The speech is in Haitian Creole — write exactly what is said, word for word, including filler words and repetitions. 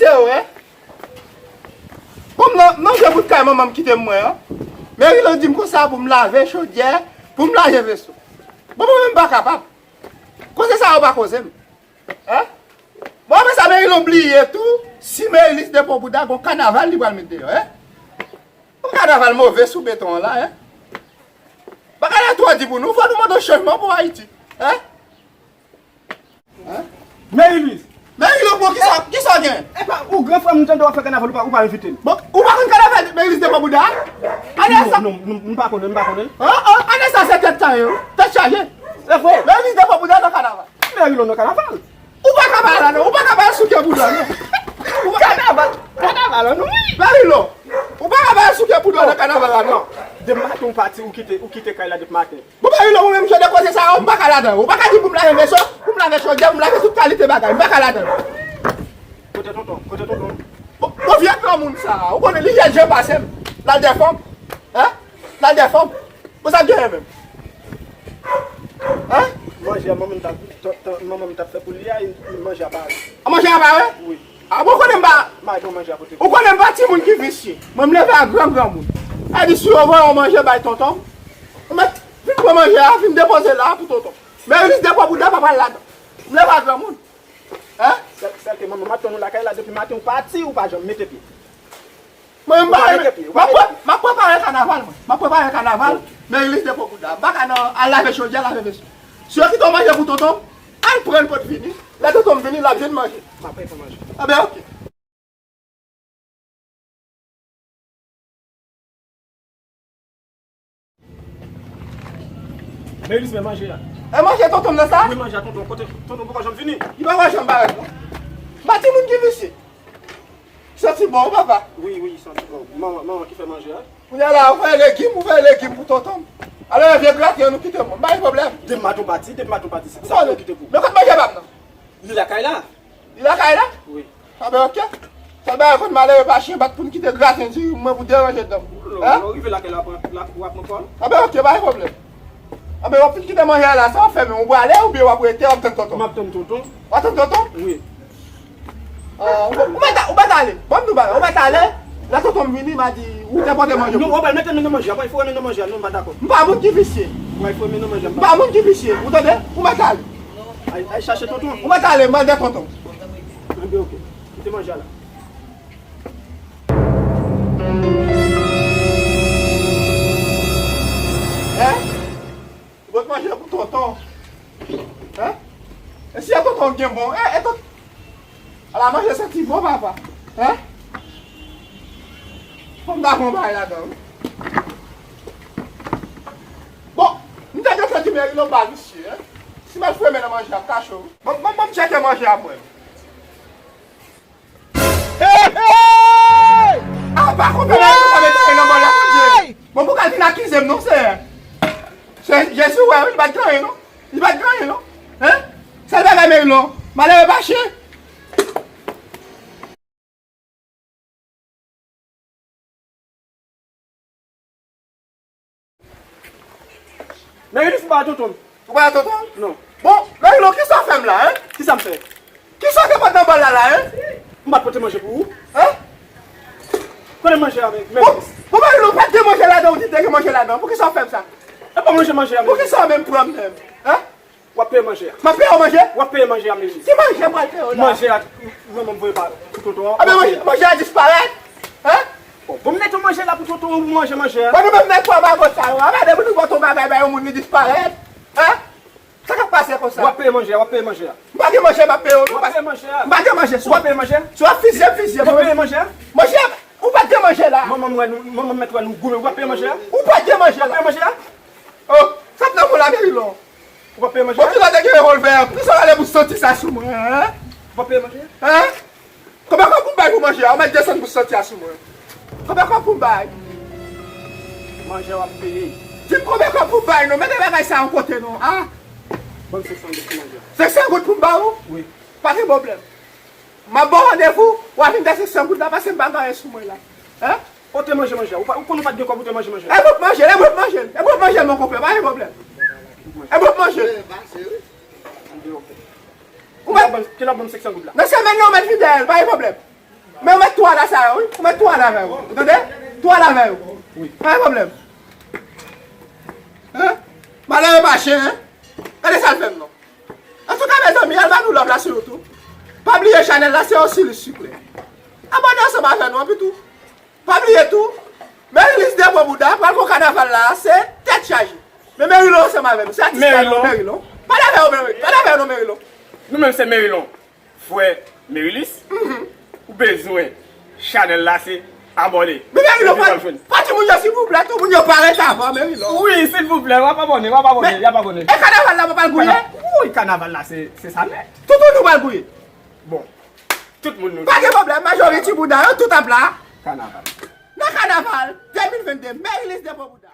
Yo, wè. Kòm nan, nan je bout kay manman m kite m mwen an, Merilo di m konsa pou m lave chodyè, pou m lave veso. Bon, mwen menm m pa kapab. Koze sa yo pa koze m. Hein? Bon, apre sa, Merilo bliye tou, si Merilis depo bouda, gon kanaval li pral met deyò, hein? Yon kanaval move sou beton an la, hein? Bagay la twò di pou nou, fò nou mande yon chanjman pou Ayiti, hein? Hein? Merilis! Merilo, bon, kisa, kisa w gen? Epa, ou gran frè m, m tande w ap fè kanaval, ou pa, ou pa envite m. Bon, ou pa konn kanaval Merilis depo bouda? Ane sa. Non, non, non, m pa konnen, m pa konnen. An, an, ane sa se tèt chaje, wi. Tèt chaje. Se vre. Merilis depo bouda nan kanaval. Merilo nan kanaval. Ou pa ka bay la non, ou pa ka bay souke bouda non. Ou pa ka... Kanaval, kanaval an nou wi. Merilo, ou pa ka bay souke bouda nan kanaval la non. Depi maten ou pati, ou kite, ou kite kay la depi maten. Bon, Merilo, ou menm jan de koze sa yo, m pa ka ladan. Ou pa ka di pou m lave veso, pou m lave chodyè, pou m lave tout kalite bagay. M pa ka ladan. Kote tonton, kote tonton. Bon, bon, vye granmoun sa, ou konnen li jèn jan pase m. L al dèfan m. Hein? L al dèfan m. Bon, sa k genyen menm? Hein? Manje a manman m t ap, t, t, manman m t ap fè pou li a, manje a pare. A, manje a pare? Wi. A, bon, ou konnen m pa... M al pran manje a kote. Ou konnen m pa timoun ki visye. Mwen, m leve a gran granmoun. A di, si yo voye yon manje bay tonton m, ou mèt vin pran manje a, vin depoze la pou tonton m. Merilis depo bouda pa pral ladan. M leve a granmoun. Hein? Sèl, sèl ke manman m ap tann ou lakay la, depi maten ou pati, ou pa janm mete pye. Mwen, m pa renmen. M ap pre-, m ap prepare kanaval, mwen. M ap prepare kanaval, Merilis depo bouda. M pa ka nan al lave chodyè, lave veso. Si yo kite w manje pou tonton m, al pran l kot vini. Lè tonton m vini, l ap jwenn manje. M ap pran manje. Enben, oke. Merilis, men manje a. E manje tonton m nan sa? Wi, manje a tonton. Kote tonton poko janm vini? Li poko janm parèt non. M pa timoun ki visye. Santi bon, papa. Wi, wi, santi bon. Manman, manman ki fè manje a. Kounye a la, ou fè legim, ou fè legim pou tonton m. Alò, vye graten an, nou kite mwen. M pa gen pwoblèm. Depi maten ou pati, depi maten ou pati, se pou sa nou kite pou. Men kot manje pa m nan? Li lakay la. Li lakay la? Wi. A ben, oke. Sèl bagay, konn malere pa chen bat pou n kite graten diri mwen pou deranje dan m. Lò, lè w rive lakay la, pran, la, w ap pran pa w. A ben, oke, pa gen pwoblèm. A ben, w ap fin kite manje a la, sa w ap fè menm? Ou prale oubyen w ap rete, w ap tann tonton? M ap tann tonton. W ap tann tonton? Wi. Ah, ou, ou mèt a-, ou mèt ale. Ban m di w bagay, ou mèt ale. Lè tonton m vini, m a di, ou te pote manje pou li. Non, w ap mete men nan manje a, w ap foure men nan manje a, non, m pa dakò. M pa moun ki visye. W ap foure men nan manje a, m pa moun ki visye. Ou tande? Ou mèt ale. Ay, ay chache tonton. Ou mèt ale, mande tonton. Anben, oke. Kite manje a la. Hein? Ou pot manje pou tonton. Hein? E si e tonton gen bon, e, e tonton. Ala manje santi bon, papa. Hein? Fò m ta pran bagay ladan, wi. Bon, m te gentan di Merilo pa visye, hein? Si m al foure men nan manje a, m ka cho, wi. Bon, bon, bon, m tcheke manje a pou mwen. Hey, hey! Ah, pa konprann, pa mete anyen nan bòl la, Bondye. Bon, pou kal vin akize m, non, Seyè. Se Jezi wè, wi, li pa t gen anyen, non. Li pa t gen anyen, non. Hein? Sèl bagay, Merilo, malere pa chen. Merilis, m pa tonton. Ou pa tonton? Non. Bon, Merilo, kisa w fè m la, hein? Kisa m fè? Kisa w te pot nan bòl la, la, hein? M pa t pote manje pou ou. Hein? Kote manje a, men, men. Bon, bon, Merilo, ou pa t gen manje ladan, ou di te gen manje ladan. Poukisa w fè m sa? E pa manje, manje a, men. Poukisa w menm pran m menm? Hein? W ap peye manje a. M ap peye w manje? W ap peye manje a, Merilis. Ki manje m pral peye w la? Manje a, manman m voye pa pou tonton an. A ben, manje, manje a disparèt? Hein? Bon, bon, m mete manje la pou tonton ou manje manje a. Bon, nou menm nèg pran magot sa yo. A ben, depi nou pot yon bagay bay yon moun, li disparèt. Hein? Sa k ap pase konsa? W ap peye manje a, w ap peye manje a. M pa gen manje, m ap peye w, non. W ap peye manje a. M pa gen manje, si w ap peye manje a. Si w ap fizye m, fizye m. W ap peye manje a. Manje a, ou pa t gen manje la. Manman m wè nou, manman m mèt wè nou goumen, w ap peye manje a. Ou pa t gen manje la. W ap peye manje a. Oh, sa t nan men w la, Merilo. Ou pa peye manje? Bon, ki lè w te gen revòlvè a? Poukisa w ale pou santi sa sou mwen, hein? Ou pa peye manje? Hein? Konbyen kòb pou m bay pou manje a? Ou mèt desann pou santi a sou mwen. Konbyen kòb pou m bay? Manje a w ap peye. Di m konbyen kòb pou m bay non. Mete bagay sa yon kote non. Ah! Ban m senk san goud pou manje a. Senk san goud pou m ba ou? Wi. Pa gen pwoblèm. M ap ba w randevou, w a vin dèyè senk san goud la, paske m pa gen anyen sou mwen la. Hein? Ou te manje manje a. Ou pa, ou konn ou pa t gen kòb, ou te manje manje a. E mwen k manje l, e mwen k manje l, e mwen k manje l, mon konpè, pa gen pwoblèm. E mwen k manje l. Ou mèt... Kilè w ap ban m senk san goud la? Nan semèn nan, ou mèt vin dèyè l, pa gen pwoblèm. Men ou mèt tou al a sa yo, wi. Ou mèt tou al avè yo. Ou tande? Tou al avè yo. Wi. Pa gen pwoblèm. Hein? Malere pa chen, hein? Gade sa l fè m non. Antouka, mezanmi, al ba nou love la sou YouTube. Pa bliye chanèl la, se Osiris, siplè. Abòne ansanm avè nou, anpi tou. Pa bliye tou, Merilis Depo Bouda pral gon kanaval la, se tèt chaje. Men Merilon ansanm avè nou, se atis pa nou, Merilon. Merilon. Pale avè yo, Merilon. Pale avè yo non, Merilon. Nou menm se Merilon. Frè Merilis, ou bezwen chanèl la, se abòne. Men Merilon, pa, pa di moun yo silvouplè, tout moun yo parèt avan, Merilon. Wi, silvouplè, w ap abòne, w ap abòne, y ap abòne. E kanaval la, pa pral bouye? Wi, kanaval la, se, se sa nèt. Tout moun nou pral bouye. Bon, tout moun nou. Pa gen pwoblèm, majority bouda yo, tout ap la. Kanaval. Nan kanaval de mil vennde, Merilis Depo Bouda.